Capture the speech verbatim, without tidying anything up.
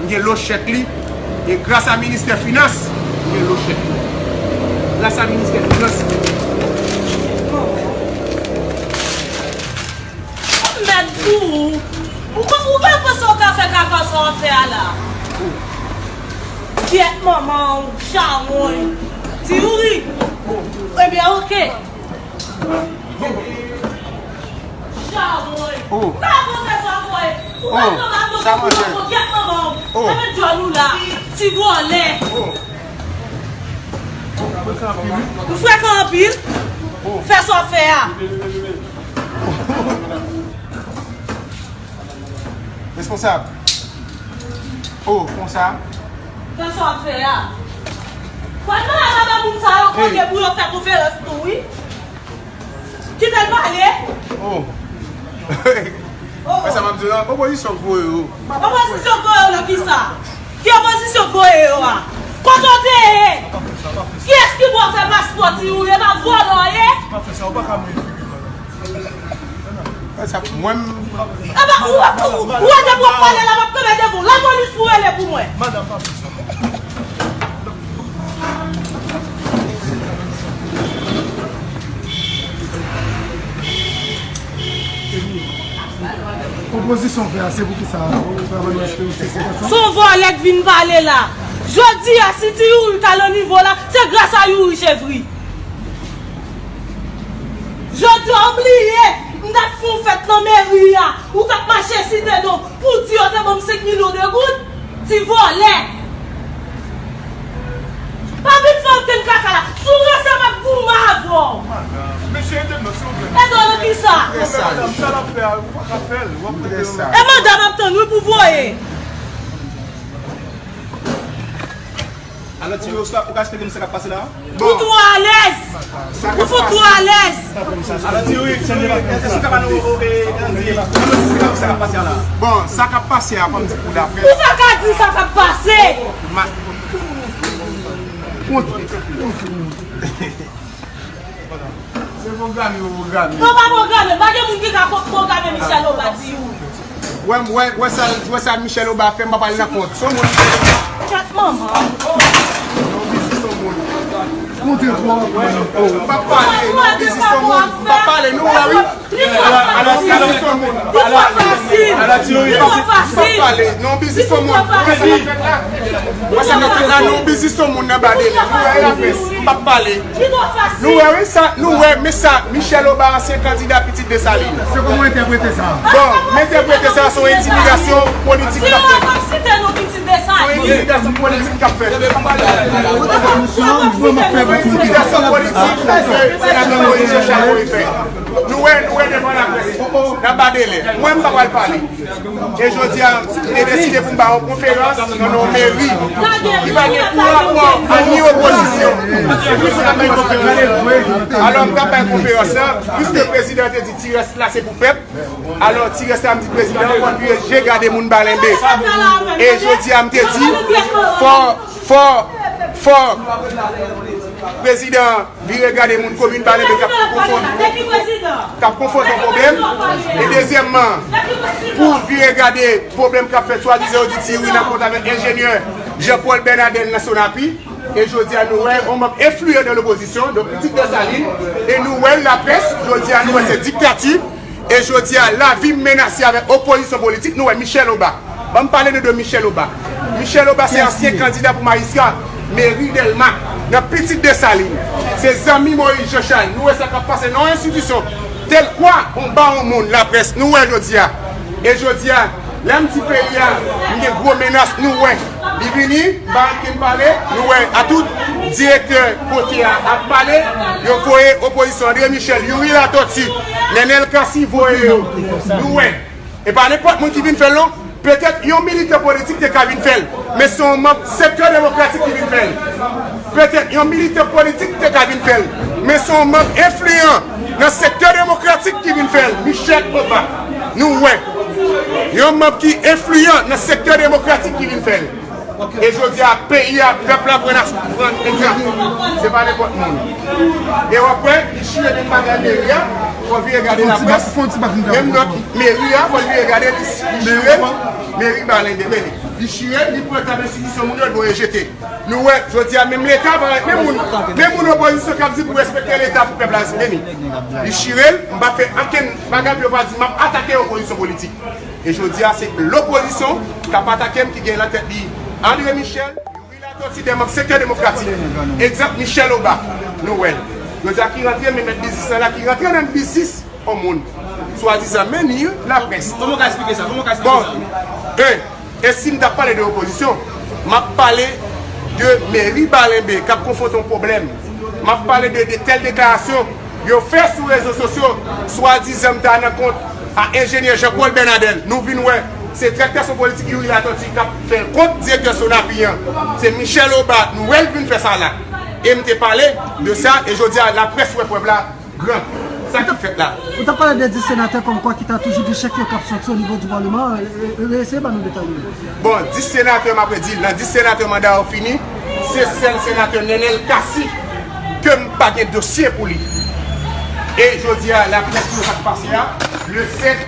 Gen lo chèk li, e gras a ministè finans, gen lo chèk li. Gras a ministè finans. Mèt pou ou. Ou pa, ou pa panse w ka fè kaka sa w ap fè a la? Kyèt manman w, chawony. Ti Youri. Ebyen, oke. Chawony. Oh. Pa panse sa w voye. Ou pa pran baton pou ou, kyèt manman w. Oh. Mete djòl ou la. Ti vòlè. Oh. Ou frekan anpil. Fè sa w fè a. Responsab. Oh, konsa. Fè sa w ap fè a. Fò n mande moun sa yo kote pou yo fè konferans tou, wi. Kite l pale. Oh. Mwen sa m ap di w la, opozisyon k voye yo. Opozisyon k voye yo nan kisa? Ki opozisyon k voye yo a? Kote w te ye? Kiyès ki ba w fè paspò, Ti Youri? E pa vòlè w ye? Mwen, m- Aba, ou, ou, ou, ou wè depi w ap pale la, m ap kanpe devan w. Lapolis pou rele pou mwen. Opozisyon fè a, se pou ki sa? Ou pa ban nou eksplike se konsa? Se yon vòlè k vin pale la. Jodi a, si Ti Youri ta nan nivo la, se gras a Youri Chevri. Jodi a, w bliye, m t ap fè yon fèt nan meri a, ou t ap mache site non, pou di yo te ban m senk milyon de goud. Ti vòlè! Pa vin fè okenn kaka la. Si w ranse, m ap goumen avè w. Mesye, ede m non, silvouplè. Ede w nan kisa? Madanm, sa l ap fè a, ou pa ka fè l. W ap rete nan. E manda m ap tann, wi, pou voye. Alò, Ti Youri, ou ka, ou ka eksplike m sa k ap pase la? Ou twò alèz! Ou fout twò alèz! Alò, Ti Youri, èske w ka ba nou, e, e, e, sa k ap pase a la? Bon, sa k ap pase a, fò m di pou daprè. Ou pa ka di sa k ap pase! Ma- Se pwograme yo pwograme. Non, pa pwograme. Pa gen moun ki ka pwograme Michel Obadi, wi. Wè, wè, wè sa, wè sa Michel Obadi fè, m pa pale nan kont. Son moun. Chat manman. Non, biznis son moun. Kontre pou w. M pa pale, non, biznis son moun. M pa pale, nou wè, wi. Non, biznis son moun. M pa pale, non, biznis son moun. Wè sa k ap fèt la, non, biznis son moun nan ba dele. Nou wè, lapres, m pa pale. Nou wè, wi, sa, nou wè, men sa, Michel Obadi, ansyen kandida Pitit Desalin. Se kòman w entèprete sa? Bon, m entèprete sa, se yon entimidasyon politik k ap fèt. Se yon entimidasyon politik k ap fèt. Se yon entimidasyon politik ke senatè Moïse Jean Charles voye fè. Nou wè, nou wè devan lapres, n ap ba dele. Mwen, m pa pral pale. E jodi a, m te deside pou m ba yon konferans nan yon meri ki pa gen pou rapò a ni opozisyon. Alò, m t ap bay konferans la, piske prezidan te di ti rès la se pou pèp. Alò, ti rès la, m di prezidan, fò l vire je gade moun Balenbe. E jodi a, m te di, fò, fò, fò prezidan vire gade moun komin Balenbe k ap konfwonte, k ap konfwonte yon pwoblèm. E dezyèmman, pou vire gade pwoblèm k ap fèt swadizan yo di Ti Youri nan kont avèk enjenyè Jean Paul Bernadel nan Sonapi. E jodi a nou wè yon manm enfliyan nan lopozisyon, donk pitit Desalin, e nou wè laprès, jodi a nou wè se diktati. E jodi a, lavi m menase avèk opozisyon politik. Nou wè Michel Obadi. Ban m pale nou de Michel Obadi. Michel Obadi se ansyen kandida pou majistra meri Dèlma nan Pitit Desalin. Se zanmi Moïse Jean Charles. Nou wè sa k ap pase nan yon enstitisyon tèlkwa yon bawon moun, laprès. Nou wè jodi a. E jodi a, lè m di peyi a, m gen gwo menas, nou wè. Li vini, m pa annik pale, nou wè, a tout direktè kote a ap pale, yo voye opozisyon André Michel, Youri Latortue, Nenel Cassy voye yo. Nou wè. E pa nenpòt moun ki vin fè l non. Petèt yon militan politik te ka vin fè l, men se yon manm sektè demokratik ki vin fè l. Petèt yon militan politik te ka vin fè l, men se yon manm enfliyan nan sektè demokratik ki vin fè l. Michel Obadi, nou wè. Yon manm ki enfliyan nan sektè demokratik ki vin fè l. E jodi a, peyi a, pèp la pran, pran egzanp. Se pa nenpòt moun. E w ap wè, li chire de bagay meri a, fò vire gade laprès. Menm lòt meri a, fò l vire gade, li, li chire meri Balenbe. Li chire l, li pran tab enstitisyon moun yo, l voye jete. Nou wè, jodi a, menm Leta pa ret, menm moun, menm moun opozisyon k ap di pou respekte Leta, pou pèp la respekte li. Li chire l, m pa fè ankenn bagay pou yo pa di m ap atake opozisyon politik. E jodi a, se lopozisyon k ap atake m, ki gen nan tèt li André Michel, Youri Latortue, de manm sektè demokratik. Egzanp, Michel Obak, nou wè l. Jodi a, ki rantre, men mèt biznis lan la, ki rantre nan biznis yon moun. Swadizan, men ni laprès. Kòman w ka eksplike sa? Kòman w ka eksplike sa? Bon, e, e si m t ap pale de opozisyon, m ap pale de meri Balenbe k ap konfwonte yon pwoblèm. M ap pale de, de tèl deklarasyon yo fè sou rezo sosyo, swadizan m ta nan kont a enjenyè Jean Paul Bernadel. Nou vin wè, se trèktasyon politik Youri Latortue k ap fè l kont direktè Sonapi an. Se Michel Obak, nou wè l vin fè sa la. E m te pale de sa, e jodi a, laprès wè prèv la. Gran. Sa k ap fèt la? Ou t ap pale de dis senatè kòmkwa ki ta toujou gen chèk yo k ap sòti o nivo di palman. E, e, e, eseye ban nou detay yo. Bon, dis senatè, m ap redi l, nan dis senatè manda yo fini, se sèl senatè Nenel Cassy ke m pa gen dosye pou li. E jodi a, laprès pou yo pa t pase a, le fèt